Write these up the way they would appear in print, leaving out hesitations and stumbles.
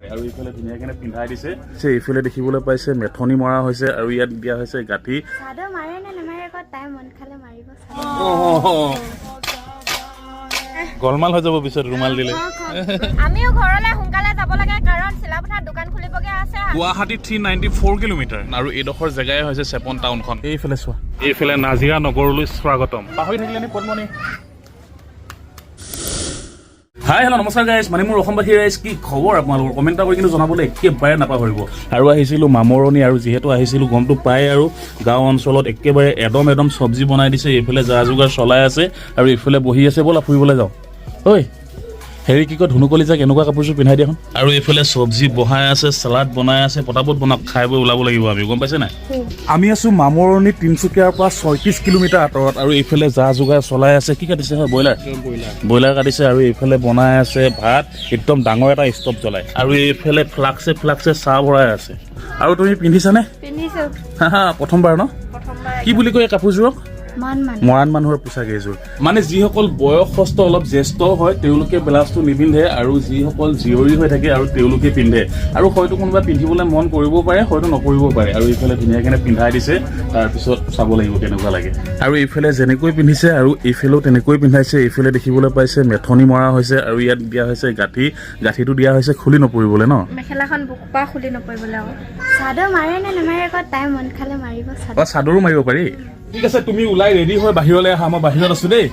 আৰু এইফালে ধুনীয়াকৈ পিন্ধাই দিছে। এইফালে দেখিবলৈ পাইছে মেথনি মৰা হৈছে আৰু ইয়াত দিয়া হৈছে গাঁঠি। চাদৰ মাৰে নে নেমাৰে আকৌ, তাই মন খালে মাৰিব চাদৰ। গলমাল হৈ যাব পিছত ৰুমাল দিলে। আমিও ঘৰলৈ সোনকালে যাব লাগে, কাৰণ চিলাপথাৰত দোকান খুলিবগে আছে। গুৱাহাটী 394 কিলোমিটাৰ আৰু এইডোখৰ জেগাই হৈছে চেপন টাউনখন। এইফালে চোৱা, এইফালে নাজিৰা নগৰলৈ স্বাগতম। পাহৰি থাকিলে নি পদ্মণি? হাই, হেল্ল', নমস্কাৰ গাইজ, মানে মোৰ অসমবাসী ৰাইজ, কি খবৰ আপোনালোকৰ? কমেণ্ট এটা কৰি কিন্তু জনাবলৈ একেবাৰে নাপাহৰিব। আৰু আহিছিলোঁ মামৰণি, আৰু যিহেতু আহিছিলোঁ গমটো পাই, আৰু গাঁও অঞ্চলত একেবাৰে এদম এদম চব্জি বনাই দিছে। এইফালে যা যোগাৰ চলাই আছে আৰু এইফালে বহি আছে। ব'লা ফুৰিবলৈ যাওঁ। ঐ হেৰি, কি কয়, ধুনুকলিজাক এনেকুৱা কাপোৰযোৰ পিন্ধাই দিয়াচোন। আৰু এইফালে চব্জি বহাই আছে, চালাড বনাই আছে। পটাপট বনাওক, খাই বৈ ওলাব লাগিব আমি, গম পাইছে নাই? আমি আছো মামৰণি, তিনিচুকীয়াৰ পৰা 36 কিলোমিটাৰ আঁতৰত। আৰু এইফালে যা যোগাৰ চলাই আছে। কি কাটিছে হয়? ব্ৰইলাৰ, ব্ৰইলাৰ কাটিছে। আৰু এইফালে বনাই আছে ভাত, একদম ডাঙৰ এটা ষ্টভ জ্বলাই। আৰু এইফালে ফ্লাক্সে ফ্লাক্সে চাহ ভৰাই আছে। আৰু তুমি পিন্ধিছানে? পিন্ধিছো। হা হা, প্ৰথমবাৰ ন? প্ৰথমবাৰ। কি বুলি কয় এই কাপোৰযোৰক? মৰাণ মানুহ। মৰাণ মানুহৰ পোচাক এইযোৰ। মানে যিসকল বয়সস্থ, অলপ জ্যেষ্ঠ হয়, তেওঁলোকে ব্লাউজটো নিপিন্ধে আৰু যিসকল জীয়ৰী হৈ থাকে আৰু তেওঁলোকে পিন্ধে। আৰু হয়তো কোনোবা পিন্ধিবলৈ মন কৰিব পাৰে, হয়তো নকৰিব পাৰে। আৰু এইফালে ধুনীয়াকৈ পিন্ধাই দিছে, তাৰপিছত চাব লাগিব কেনেকুৱা লাগে। আৰু এইফালে যেনেকৈ পিন্ধিছে আৰু এইফালেও তেনেকৈ পিন্ধাইছে। এইফালে দেখিবলৈ পাইছে মেথনি মৰা হৈছে আৰু ইয়াত দিয়া হৈছে গাঁঠি। গাঁঠিটো দিয়া হৈছে খুলি নপৰিবলৈ ন? মেখেলাখন বুকুৰ পৰা খুলি নপৰিবলৈ আকৌ। চাদৰ মাৰে নে নেমাৰে আকৌ, তাই মন খালে মাৰিব চাদৰ। অ, চাদৰো মাৰিব পাৰি। ঠিক আছে, তুমি ওলাই ৰেডি হৈ বাহিৰলৈ আহা, মই বাহিৰত আছো দেই।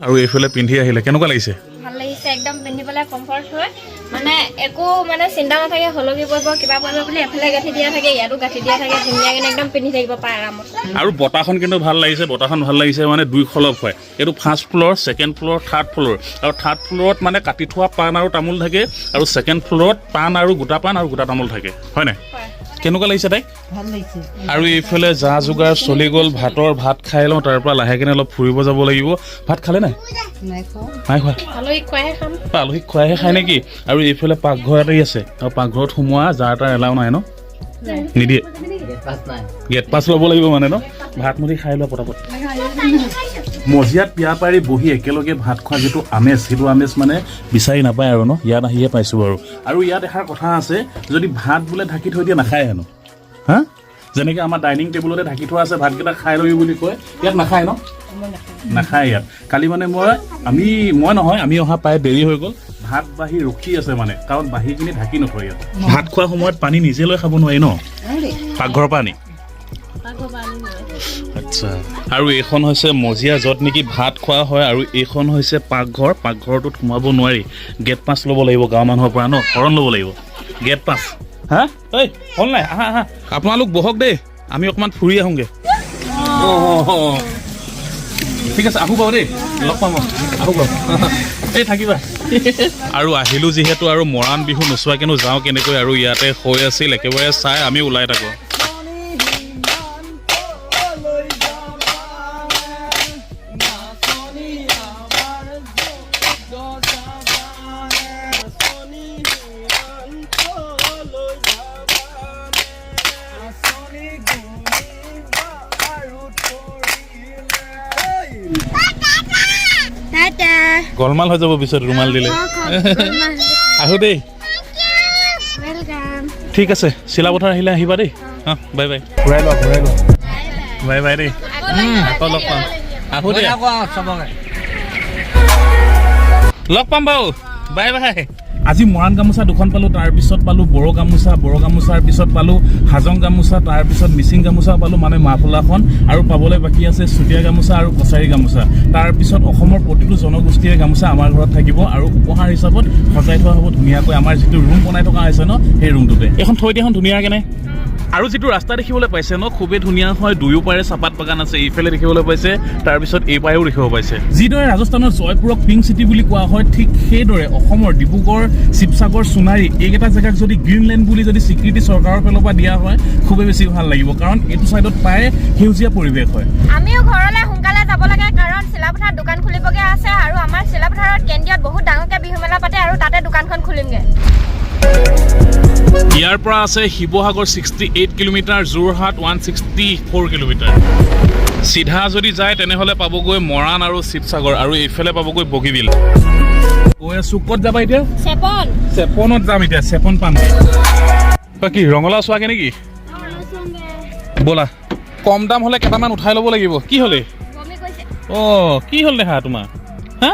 আৰু এইফালে পিন্ধি আহিলে, কেনেকুৱা লাগিছে? ভাল লাগিছে একদম, পিন্ধিবলৈ কমফৰ্ট হয়, মানে একো মানে চিন্তা নাথাকে হলকি পৰিব, কিবা পৰিব বুলি। এফালে গাঁঠি দিয়া থাকে, ইয়াতো গাঁঠি দিয়া থাকে, ধুনীয়াকৈ একদম পিন্ধি থাকিব পাৰে আৰামত। আৰু বতাহখন কিন্তু ভাল লাগিছে। বতাহখন ভাল লাগিছে মানে দুই খলপ হয়। এইটো first floor, second floor, third floor. আৰু থাৰ্ড ফ্ল'ৰত মানে কাটি থোৱা পাণ আৰু তামোল থাকে আৰু ছেকেণ্ড ফ্ল'ৰত পাণ আৰু গোটা পাণ আৰু গোটা তামোল থাকে, হয় নাই? কেনেকুৱা লাগিছে তাইক? ভাল লাগিছে। আৰু এইফালে যা যোগাৰ চলি গ'ল ভাতৰ। ভাত খাই লওঁ, তাৰ পৰা লাহেকেনে অলপ ফুৰিব যাব লাগিব। ভাত খালে নাই? নাই খোৱা। নাই খোৱা? আলহীক খোৱাহে খাম। আলহীক খুৱাইহে খায় নেকি? আৰু এইফালে পাকঘৰ এটাই আছে আৰু পাকঘৰত সোমোৱা যাৰ তাৰ এলাও নাই ন? নিদিয়ে। গেট পাছ ল'ব লাগিব মানে ন? ভাত মুঠি খাই লোৱা পটাপট। মজিয়াত পিয়া পাৰি বহি একেলগে ভাত খোৱা যিটো আমেজ, সেইটো আমেজ মানে বিচাৰি নাপায় আৰু ন? ইয়াত আহিয়ে পাইছোঁ বাৰু। আৰু ইয়াত এষাৰ কথা আছে, যদি ভাত বোলে ঢাকি থৈ দিয়ে, নাখায় হেনো। হা, যেনেকৈ আমাৰ ডাইনিং টেবুলতে ঢাকি থোৱা আছে, ভাতকেইটা খাই ল'বি বুলি কয়, ইয়াত নাখায় ন? নাখায় ইয়াত। কালি মানে মই আমি মই নহয়, আমি অহা প্ৰায় দেৰি হৈ গ'ল। ভাত বাঢ়ি ৰখি আছে, মানে কাৰণ বাঢ়িখিনি ঢাকি নথয় ইয়াত। ভাত খোৱা সময়ত পানী নিজে লৈ খাব নোৱাৰি ন? পাকঘৰৰ পৰা আনি। আচ্ছা, আৰু এইখন হৈছে মজিয়া, য'ত নেকি ভাত খোৱা হয়। আৰু এইখন হৈছে পাকঘৰ। পাকঘৰটোত সোমাব নোৱাৰি, গেট পাছ ল'ব লাগিব গাঁৱৰ মানুহৰ পৰা ন? শৰণ ল'ব লাগিব, গেট পাছ। হা, ঐ হ'ল নাই? আহা আহা, আপোনালোক বহক দেই, আমি অকণমান ফুৰি আহোঁগৈ। অঁ, ঠিক আছে, আহোঁ বাৰু দেই, লগ পাম। আহোঁ বাৰু, এই থাকিবা। আৰু আহিলোঁ যিহেতু, আৰু মৰাণ বিহু নোচোৱাকেনো যাওঁ কেনেকৈ? আৰু ইয়াতে হৈ আছিল, একেবাৰে চাই আমি ওলাই থাকোঁ। টাটা। গলমাল হৈ যাব পিছত ৰুমাল দিলে। আহোঁ দেই। Welcome. ঠিক আছে, চিলাপথাৰ আহিলে আহিবা দেই। অঁ, বাই বাই। ঘূৰাই লোৱা, ঘূৰাই লোৱা। বাই বাই দেই, আকৌ লগ পাম। আহোঁ দেই। চবকে লগ পাম বাৰু, বাই বাই। আজি মৰাণ গামোচা দুখন পালোঁ, তাৰপিছত পালোঁ বড়ো গামোচা, বড়ো গামোচাৰ পিছত পালোঁ হাজং গামোচা, তাৰপিছত মিচিং গামোচা পালোঁ, মানে মাফলাখন। আৰু পাবলৈ বাকী আছে চুতীয়া গামোচা আৰু কছাৰী গামোচা। তাৰপিছত অসমৰ প্ৰতিটো জনগোষ্ঠীৰে গামোচা আমাৰ ঘৰত থাকিব আৰু উপহাৰ হিচাপত সজাই থোৱা হ'ব ধুনীয়াকৈ আমাৰ যিটো ৰুম বনাই থকা হৈছে ন, সেই ৰুমটোতে। এইখন থৈ দিয়াখন ধুনীয়াকৈ নে। আৰু যিটো ৰাস্তা দেখিবলৈ পাইছে ন, খুবেই ধুনীয়া হয়। দুয়োপাৰে চাহপাত বাগান আছে। এইফালে দেখিবলৈ পাইছে, তাৰপিছত এই পাৰেও দেখিব পাইছে। যিদৰে ৰাজস্থানৰ জয়পুৰক পিংক চিটি বুলি কোৱা হয়, ঠিক সেইদৰে অসমৰ ডিব্ৰুগড়, শিৱসাগৰ, সোণাৰী এইকেইটা জেগাক যদি গ্ৰীণলেণ্ড বুলি যদি স্বীকৃতি চৰকাৰৰ ফালৰ পৰা দিয়া হয়, খুবেই বেছি ভাল লাগিব। কাৰণ এইটো ছাইডত প্ৰায় সেউজীয়া পৰিৱেশ হয়। আমিও ঘৰলৈ সোনকালে যাব লাগে, কাৰণ চিলাপথাৰত দোকান খুলিবগে আছে। আৰু আমাৰ চিলাপথাৰত কেন্দ্ৰীয়ত বহুত ডাঙৰকে বিহু মেলা পাতে আৰু তাতে দোকানখন খুলিমগে। ইয়াৰ পৰা আছে শিৱসাগৰ 68 কিলোমিটাৰ, যোৰহাট 164 কিলোমিটাৰ। চিধা যদি যায়, তেনেহ'লে পাবগৈ মৰাণ আৰু শিৱসাগৰ আৰু এইফালে পাবগৈ বগীবিল। গৈ আছো। ক'ত যাবা এতিয়া? চেপন। চেপনত যাম এতিয়া, চেপন পাম। কি ৰঙালাও চোৱাগে নেকি? ব'লা, কম দাম হ'লে কেইটামান উঠাই ল'ব লাগিব। কি হ'লে? বমি কৰিছে। অঁ, কি হ'ল দেহা তোমাৰ? হা,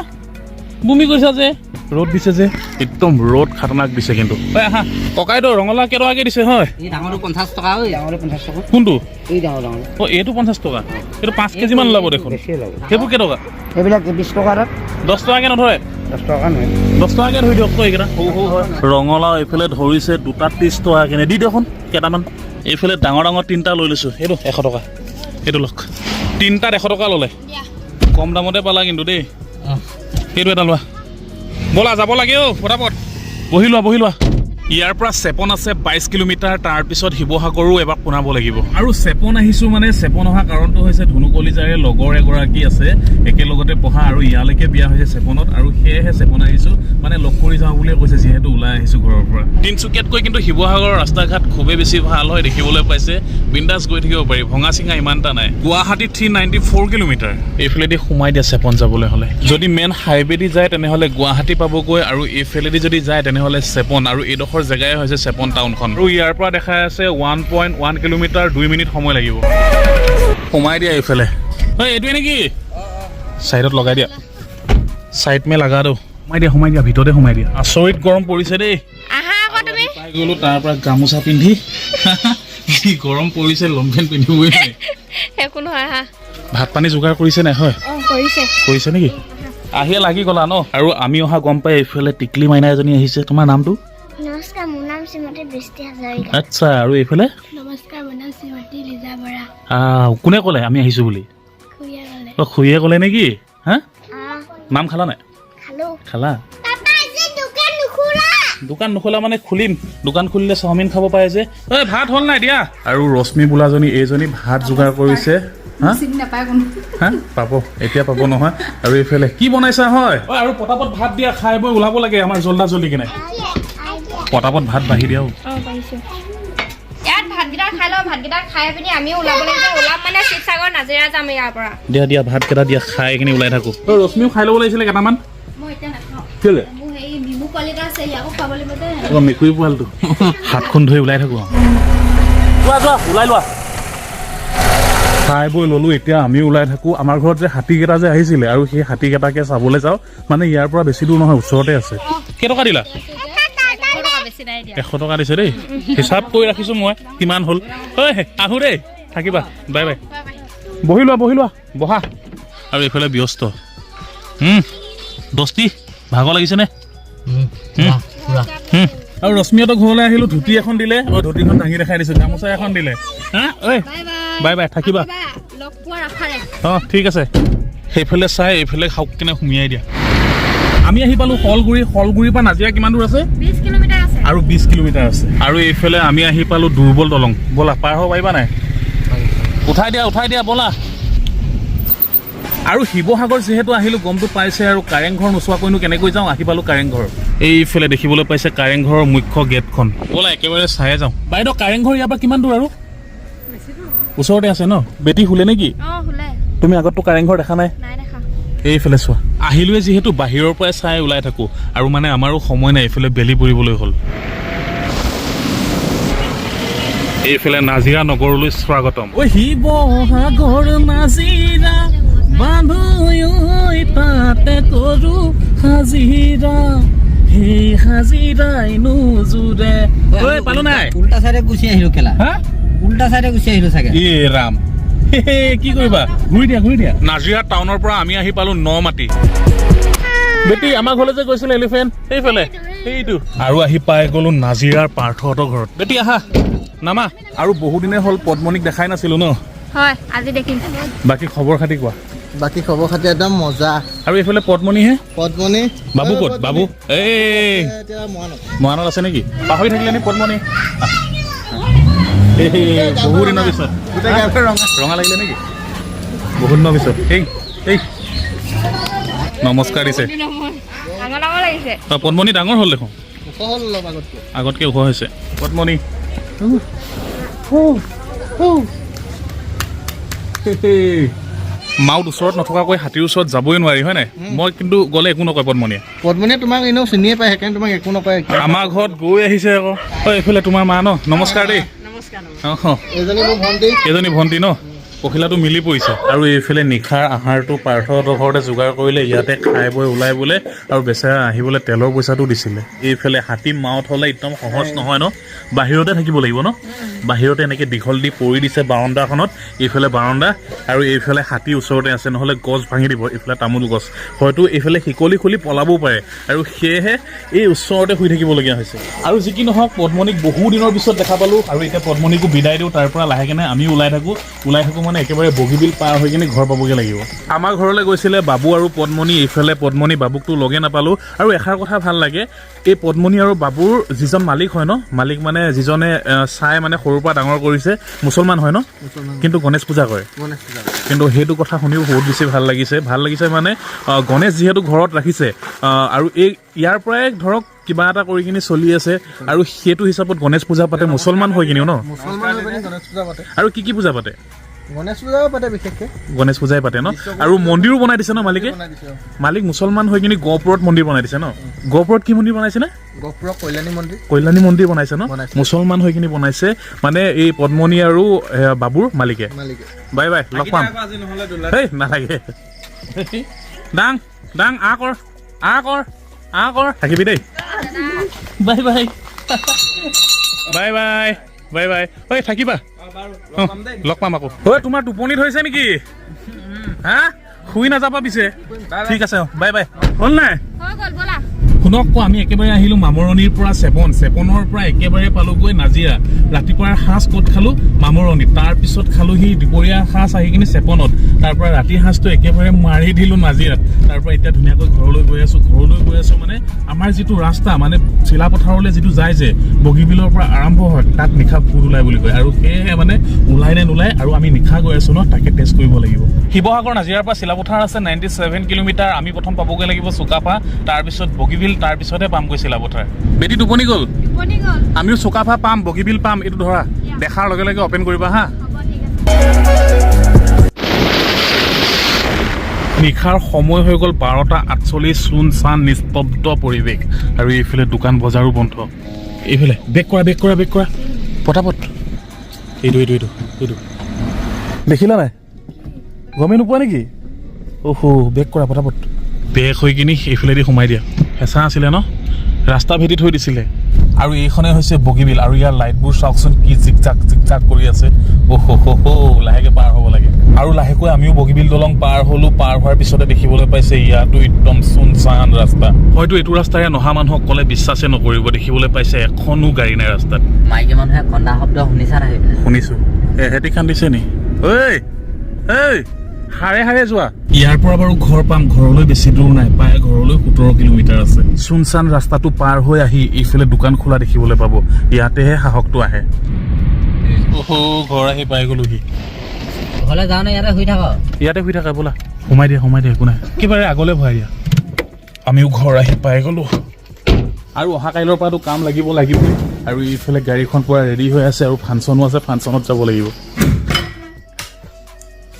বমি কৰিছা যে? ৰ'দ দিছে যে, একদম ৰ'দ খাতৰনাক দিছে কিন্তু। ঐ আহা ককাইদেউ, ৰঙালাও কেইটকাকৈ দিছে হয়? এই ডাঙৰটো 50 টকা, ঐ ডাঙৰটো 50 টকা। কোনটো? এই ডাঙৰ ডাঙৰ। অঁ, এইটো 50 টকা। এইটো 5 কেজিমান ওলাব দেখোন। বেছি ওলাব। সেইবোৰ কেইটকা? এইবিলাক 20 টকা তাত। 10 টকাকৈ নধৰে? 10 টকা নহয়। 10 টকাকৈ ধৰি দিয়ক তো, এইকেইটা সৰু সৰু হয়। ৰঙালাও এইফালে ধৰিছে দুটা 30 টকা কেনে দি দিয়কচোন কেইটামান। এইফালে ডাঙৰ ডাঙৰ তিনিটা লৈ লৈছোঁ। এইটো 100 টকা, এইটো লওক। তিনিটাত 100 টকা ল'লে। কম দামতে পালা কিন্তু দেই। এইটো এটা লোৱা। ব'লা, যাব লাগে অ' ফটাফট। বহি লোৱা, বহি লোৱা। ইয়াৰ পৰা চেপন আছে 22 কিলোমিটাৰ। তাৰপিছত শিৱসাগৰো এবাৰ পোনাব লাগিব। আৰু চেপন আহিছোঁ মানে চেপন অহা কাৰণটো হৈছে ধনু কলিজাৰে লগৰ এগৰাকী আছে, একেলগতে পঢ়া আৰু ইয়ালৈকে বিয়া হৈছে চেপনত। আৰু সেয়েহে চেপন আহিছোঁ, মানে লগ কৰি যাওঁ বুলিয়ে কৈছে, যিহেতু ওলাই আহিছোঁ ঘৰৰ পৰা। তিনিচুকীয়াতকৈ কিন্তু শিৱসাগৰৰ ৰাস্তা ঘাট খুবেই বেছি ভাল হয়, দেখিবলৈ পাইছে। বিন্দাছ গৈ থাকিব পাৰি, ভঙা চিঙা ইমান এটা নাই। গুৱাহাটী 394 কিলোমিটাৰ। এইফালেদি সোমাই দিয়া চেপন যাবলৈ হ'লে। যদি মেইন হাইৱেদি যায় তেনেহ'লে গুৱাহাটী পাবগৈ আৰু এইফালেদি যদি যায় তেনেহ'লে চেপন। আৰু এইডোখৰ জেগাই হৈছে চেপন টাউনখন। আৰু ইয়াৰ পৰা দেখাই আছে 1.1 কিলোমিটাৰ, 2 মিনিট সময় লাগিব। সোমাই দিয়া এইফালে। ঐ, এইটোৱে নেকি? চাইডত লগাই দিয়া, চাইড মে লগা দো। সোমাই দিয়া, সোমাই দিয়া, ভিতৰতে সোমাই দিয়া। আচৰিত গৰম পৰিছে দেই। আহা আকৌ তুমি। পাই গ'লো। তাৰ পৰা গামোচা পিন্ধি, কি গৰম পৰিছে, লং পেণ্ট পিন্ধিবই নোৱাৰি। একো নহয়, আহা। ভাত পানী যোগাৰ কৰিছে নাই হয়? অঁ, কৰিছে। কৰিছে নেকি? আহিয়ে লাগি গ'লা ন? আৰু আমি অহা গম পাই এইফালে টিকলি মাইনা এজনী আহিছে। তোমাৰ নামটো? নমস্কাৰ, মোৰ নাম শ্ৰীমতী বৃষ্টি হাজৰিকা। আচ্ছা, আৰু এইফালে? নমস্কাৰ, মোৰ নাম শ্ৰীমতী লিজা বৰা। কোনে ক'লে আমি আহিছোঁ বুলি? খুৰীয়ে ক'লে। অ, খুৰীয়ে ক'লে নেকি? হা, নাম খালা নাই? খালো। খালা? পাপা, আজি দোকান নোখোলা? দোকান নোখোলা মানে খুলিম। দোকান খুলিলে চাওমিন খাব পাৰে যে। ঐ, ভাত হ'ল নাই দিয়া? আৰু ৰশ্মি বোলাজনী, এইজনী ভাত যোগাৰ কৰিছে। হা হা, পাব, এতিয়া পাব নহয়। আৰু এইফালে কি বনাইছা হয়? ঐ, আৰু পটাপট ভাত দিয়া, খাই বৈ ওলাব লাগে আমাৰ জল্দা জল্দি কেনে। পটাপট ভাত বাঢ়ি দিয়া। অঁ, পাৰিছোঁ। ইয়াত ভাতকেইটা খাই লওঁ। ভাতকেইটা খাই পিনি আমিও ওলাব লাগিব। ওলাম মানে শিৱসাগৰ, নাজিৰা যাম ইয়াৰ পৰা। দিয়া দিয়া, ভাত কেইটা দিয়া, খাই কিনি ওলাই থাকো। ঐ ৰশ্মিও খাই ল'ব লাগিছিলে কেইটামান। মই এতিয়া নাখাওঁ। কেলে? মোৰ হেৰি মিমু পোৱালি এটা আছে, ইয়াকো খুৱাব লাগিব যে। অ, মেকুৰী পোৱালিটো। হাতখন ধুই ওলাই থাকো আৰু। যোৱা যোৱা, ওলাই লোৱা। খাই বৈ ল'লো, এতিয়া আমিও ওলাই থাকো। আমাৰ ঘৰত যে হাতীকেইটা যে আহিছিলে আৰু সেই হাতীকেইটাকে চাবলৈ যাওঁ। মানে ইয়াৰ পৰা বেছি দূৰ নহয়, ওচৰতে আছে। কেইটকা দিলা? 100 টকা, বেছি নাই দিয়া। 100 টকা দিছে দেই। হিচাপ কৰি ৰাখিছোঁ মই কিমান হ'ল। ঐ আহোঁ দেই, থাকিবা, বাই বাই। বহি লোৱা, বহি লোৱা, বহা। আৰু এইফালে ব্যস্ত। দস্তি, ভাগৰ লাগিছেনে? আৰু ৰশ্মিহঁতৰ ঘৰলৈ আহিলোঁ, ধুতি এখন দিলে। অ, ধুতিখন দাঙি দেখাই দিছোঁ। গামোচা এখন দিলে। হা, ঐ। Bye bye. Bye bye, থাকিবা। লগ পোৱাৰ আশাৰে। অঁ, ঠিক আছে। সেইফালে চাই এইফালে খাওক কেনে সুমিয়াই দিয়া। আমি আহি পালোঁ শলগুৰি। শলগুৰিৰ পৰা নাজিৰা কিমান দূৰ আছে? 20 কিলোমিটাৰ আছে। আৰু 20 কিলোমিটাৰ আছে। আৰু এইফালে আমি আহি পালোঁ দুৰ্বল দলং। ব'লা, পাৰ হ'ব পাৰিবা নাই? উঠাই দিয়া, উঠাই দিয়া, ব'লা। আৰু শিৱসাগৰ যিহেতু আহিলোঁ, গমটো পাইছে আৰু কাৰেংঘৰ নোচোৱাকৈনো কেনেকৈ যাওঁ। আহি পালোঁ কাৰেংঘৰ। এইফালে দেখিবলৈ পাইছে কাৰেংঘৰৰ মুখ্য গেটখন। ব'লা, একেবাৰে চায়ে যাওঁ। বাইদেউ, কাৰেংঘৰ ইয়াৰ পৰা কিমান দূৰ? আৰু ওচৰতে আছে ন? বেটি শুলে নেকি? অঁ, শুলে। তুমি আগততো কাৰেংঘৰ দেখা নাই? নাই দেখা। এইফালে চোৱা। আহিলোৱে যিহেতু বাহিৰৰ পৰাই চাই ওলাই থাকোঁ। আৰু মানে আমাৰো সময় নাই, এইফালে বেলি পৰিবলৈ হ'ল। এইফালে নাজিৰা নগৰলৈ স্বাগতম। ঐ শিৱসাগৰ নাজিৰা বান্ধৈ তাতে কৰো হাজিৰা, সেই হাজিৰাই নোজোৰে। ঐ, পালো নাই? উল্টা চাইডে গুচি আহিলো কেলা। হা? উল্টা চাইডে গুচি আহিলো চাগে। এ ৰাম, হে, কি কৰিবা? ঘূৰি দিয়া, ঘূৰি দিয়া। নাজিৰা টাউনৰ পৰা আমি আহি পালো নমাটি। বেটি, আমাৰ ঘৰলৈ যে গৈছিলে এলিফেণ্ট, সেইফালে সেইটো। আৰু আহি পাই গ'লো নাজিৰাৰ পাৰ্থহঁতৰ ঘৰত। বেটি আহা, নামা। আৰু বহুদিনে হ'ল পদ্মণিক দেখাই নাছিলো ন? হয়, আজি দেখিম। বাকী খবৰ খাতি কোৱা। বাকী খবৰ খাতি একদম মজা। আৰু এইফালে পদ্মণিহে। পদ্মণি। বাবু ক'ত বাবু? এই এতিয়া মৰাণত। মৰাণত আছে নেকি? পাহৰি থাকিলে নি পদ্মণি? এই বহু দিনৰ পিছত। গোটেই গাটো ৰঙা। ৰঙা লাগিলে নেকি? বহুত দিনৰ পিছত। এই এই, নমস্কাৰ দিছে। ডাঙৰ ডাঙৰ লাগিছে। অ, পদ্মণি ডাঙৰ হ'ল দেখোন। ওখ হ'ল অলপ আগতকৈ। আগতকৈ ওখ হৈছে পদ্মণি। মাউত ওচৰত নথকাকৈ হাতীৰ ওচৰত যাবই নোৱাৰি, হয় নাই? মই কিন্তু গ'লে একো নকয় পদ্মণিয়ে। পদ্মণিয়ে তোমাক এনেও চিনিয়ে পায়, সেইকাৰণে তোমাক একো নকয়। আমাৰ ঘৰত গৈ আহিছে আকৌ। ঐ, এইফালে তোমাৰ মা ন? নমস্কাৰ দেই। অঁ। এজনী মোৰ ভণ্টি। এজনী ভণ্টি ন? পখিলাটো মিলি পৰিছে। আৰু এইফালে নিশাৰ আহাৰটো পাৰ্থহঁতৰ ঘৰতে যোগাৰ কৰিলে, ইয়াতে খাই বৈ ওলাই বোলে। আৰু বেচেৰা আহিবলৈ তেলৰ পইচাটো দিছিলে। এইফালে হাতী মাউত হ'লে একদম সহজ নহয় ন? বাহিৰতে থাকিব লাগিব ন? বাহিৰতে এনেকৈ দীঘল দি পৰি দিছে বাৰাণ্ডাখনত। এইফালে বাৰাণ্ডা আৰু এইফালে হাতী ওচৰতে আছে, নহ'লে গছ ভাঙি দিব। এইফালে তামোল গছ, হয়তো এইফালে শিকলি খুলি পলাবও পাৰে আৰু সেয়েহে এই ওচৰতে শুই থাকিবলগীয়া হৈছে। আৰু যি কি নহওক, পদ্মণিক বহু দিনৰ পিছত দেখা পালোঁ আৰু এতিয়া পদ্মণিকো বিদায় দিওঁ। তাৰ পৰা লাহেকেনে আমি ওলাই থাকোঁ। ওলাই থাকোঁ মানে একেবাৰে বগীবিল পাৰ হৈ কিনে ঘৰ পাবগৈ লাগিব। আমাৰ ঘৰলৈ গৈছিলে বাবু আৰু পদ্মণি। এইফালে পদ্মণি, বাবুকতো লগে নাপালোঁ। আৰু এষাৰ কথা ভাল লাগে, এই পদ্মণি আৰু বাবুৰ যিজন মালিক হয় ন, মালিক মানে যিজনে চাই, মানে সৰুৰ পৰা ডাঙৰ কৰিছে, মুছলমান হয় ন, কিন্তু গণেশ পূজা কৰে। গণেশ পূজা। কিন্তু সেইটো কথা শুনিও বহুত বেছি ভাল লাগিছে। ভাল লাগিছে মানে গণেশ যিহেতু ঘৰত ৰাখিছে আৰু এই ইয়াৰ পৰাই ধৰক কিবা এটা কৰি কিনি চলি আছে আৰু সেইটো হিচাপত গণেশ পূজা পাতে মুছলমান হৈ কিনিও ন? মুছলমান হৈ পিনি গণেশ পূজা পাতে। আৰু কি কি পূজা পাতে? গণেশ পূজাও পাতে বিশেষকে। গণেশ পূজাই পাতে ন? আৰু মন্দিৰো বনাই দিছে ন মালিকে? বনাই দিছে অ। মালিক মুছলমান হৈ কিনি গহপুৰত মন্দিৰ বনাই দিছে ন? গহপুৰত কি মন্দিৰ বনাইছে নে? গহপুৰৰ কল্যাণী মন্দিৰ। কল্যাণী মন্দিৰ বনাইছে ন? বনাইছে। মুছলমান হৈ কিনি বনাইছে মানে এই পদ্মণি আৰু বাবুৰ মালিকে। মালিকে। বাই বাই, লগ পাম। হেই, নালাগে। ডাং ডাং, আ কৰ, আ কৰ, আ কৰ। থাকিবি দেই। Bye bye, bye bye, bye bye. ঐ, থাকিবা। অ, লগ পাম আকৌ। ঐ, তোমাৰ টোপনি ধৰিছে নেকি? হা, শুই নাযাবা পিছে। ঠিক আছে, অ, বাই বাই। হ'ল নাই? হৈ গ'ল, ব'লা। শুনক আকৌ, আমি একেবাৰে আহিলোঁ মামৰণিৰ পৰা চেপন, চেপনৰ পৰা একেবাৰে পালোগৈ নাজিৰা। ৰাতিপুৱাৰ সাঁজ ক'ত খালোঁ? মামৰণিত। তাৰপিছত খালোঁহি দুপৰীয়া সাঁজ আহি কিনি চেপনত। তাৰ পৰা ৰাতিৰ সাঁজটো একেবাৰে মাৰি দিলোঁ নাজিৰাত। তাৰ পৰা এতিয়া ধুনীয়াকৈ ঘৰলৈ গৈ আছোঁ। ঘৰলৈ গৈ আছোঁ মানে আমাৰ যিটো ৰাস্তা, মানে চিলাপথাৰলৈ যিটো যায় যে বগীবিলৰ পৰা আৰম্ভ হয়, তাত নিশা ভূত ওলাই বুলি কয়। আৰু সেয়েহে মানে ওলাই নে নোলায় আৰু আমি নিশা গৈ আছোঁ ন, তাকে টেষ্ট কৰিব লাগিব। শিৱসাগৰ নাজিৰাৰ পৰা চিলাপথাৰ আছে 97 কিলোমিটাৰ। আমি প্ৰথম পাবগৈ লাগিব চুকাফা, তাৰপিছত বগীবিল, তাৰপিছতহে পামগৈ চিলাপথাৰ। বেটি টোপনি গ'ল? টোপনি গ'ল। আমিও চুকাফা পাম, বগীবিল পাম। এইটো ধৰা, দেখাৰ লগে লগে অ'পেন কৰিবা হা। হ'ব, ঠিক আছে। নিশাৰ সময় হৈ গ'ল 12টা 48। চুন চান নিস্তব্ধ পৰিৱেশ আৰু এইফালে দোকান বজাৰো বন্ধ। এইফালে বেক কৰা, বেক কৰা, বেক কৰা পটাপট। এইটো, এইটো, এইটো, এইটো দেখিলা নাই? গমেই নোপোৱা নেকি? অহ, বেক কৰা পটাপট। বেক হৈ কিনি এইফালেদি সোমাই দিয়া। হেঁচা আছিলে ন, ৰাস্তা ভেটি থৈ দিছিলে। আৰু এইখনেই হৈছে বগীবিল আৰু ইয়াৰ লাইটবোৰ চাওকচোন, কি জিক জাক জিক জাক কৰি আছে। অহ হ হ, লাহেকৈ পাৰ হ'ব লাগে। আৰু লাহেকৈ আমিও বগীবিল দলং পাৰ হ'লো। পাৰ হোৱাৰ পিছতে দেখিবলৈ পাইছে ইয়াতো একদম চুনচান ৰাস্তা। হয়তো এইটো ৰাস্তাৰে নহা মানুহক ক'লে বিশ্বাসে নকৰিব। দেখিবলৈ পাইছে এখনো গাড়ী নাই ৰাস্তাত। মাইকী মানুহে কন্দা শব্দ শুনিছা নাই সেইপিনে? শুনিছো। এহেঁতি কান্দিছে নি? ঐ ঐ, সাৰে সাৰে যোৱা। ইয়াৰ পৰা বাৰু ঘৰ পাম, ঘৰলৈ বেছি দূৰ নাই, প্ৰায় ঘৰলৈ 17 কিলোমিটাৰ আছে। চুনচান ৰাস্তাটো পাৰ হৈ আহি এইফালে দোকান খোলা দেখিবলৈ পাব। ইয়াতেহে সাহসটো আহে। অহ, ঘৰ আহি পাই গ'লোহি। ঘৰলৈ যাওঁ নে ইয়াতে শুই থাক? ইয়াতে শুই থাকা। ব'লা, সোমাই দিয়া, সোমাই দিয়া। একো নাই, একেবাৰে আগলৈ ভৰাই দিয়া। আমিও ঘৰ আহি পাই গ'লো আৰু অহা কাইলৈৰ পৰাতো কাম লাগিব লাগিবই। আৰু এইফালে গাড়ীখন পূৰা ৰেডি হৈ আছে আৰু ফাংচনো আছে, ফাংচনত যাব লাগিব।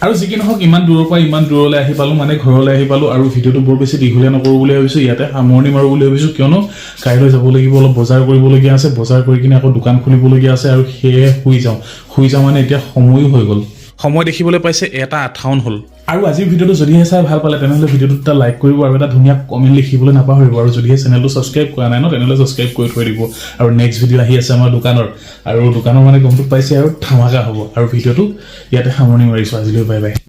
আৰু যি কি নহওক, ইমান দূৰৰ পৰা ইমান দূৰলৈ আহি পালোঁ, মানে ঘৰলৈ আহি পালোঁ। আৰু ভিডিঅ'টো বৰ বেছি দীঘলীয়া নকৰোঁ বুলি ভাবিছোঁ, ইয়াতে সামৰণি মাৰোঁ বুলি ভাবিছোঁ। কিয়নো কাইলৈ যাব লাগিব, অলপ বজাৰ কৰিবলগীয়া আছে। বজাৰ কৰি কিনে আকৌ দোকান খুলিবলগীয়া আছে আৰু সেয়ে শুই যাওঁ। শুই যাওঁ মানে এতিয়া সময়ো হৈ গ'ল। সময় দেখিবলৈ পাইছে 1টা 58 হ'ল। আৰু আজিৰ ভিডিঅ'টো যদিহে চাই ভাল পালে, তেনেহ'লে ভিডিঅ'টোত এটা লাইক কৰিব আৰু এটা ধুনীয়া কমেণ্ট লিখিবলৈ নাপাহৰিব। আৰু যদিহে চেনেলটো ছাবস্ক্ৰাইব কৰা নাই ন, তেনেহ'লে ছাবস্ক্ৰাইব কৰি থৈ দিব। আৰু নেক্সট ভিডিঅ' আহি আছে আমাৰ দোকানৰ আৰু দোকানৰ মানে গমটো পাইছে আৰু ধামাকা হ'ব। আৰু ভিডিঅ'টো ইয়াতে সামৰণি মাৰিছোঁ আজিলৈ। Bye bye.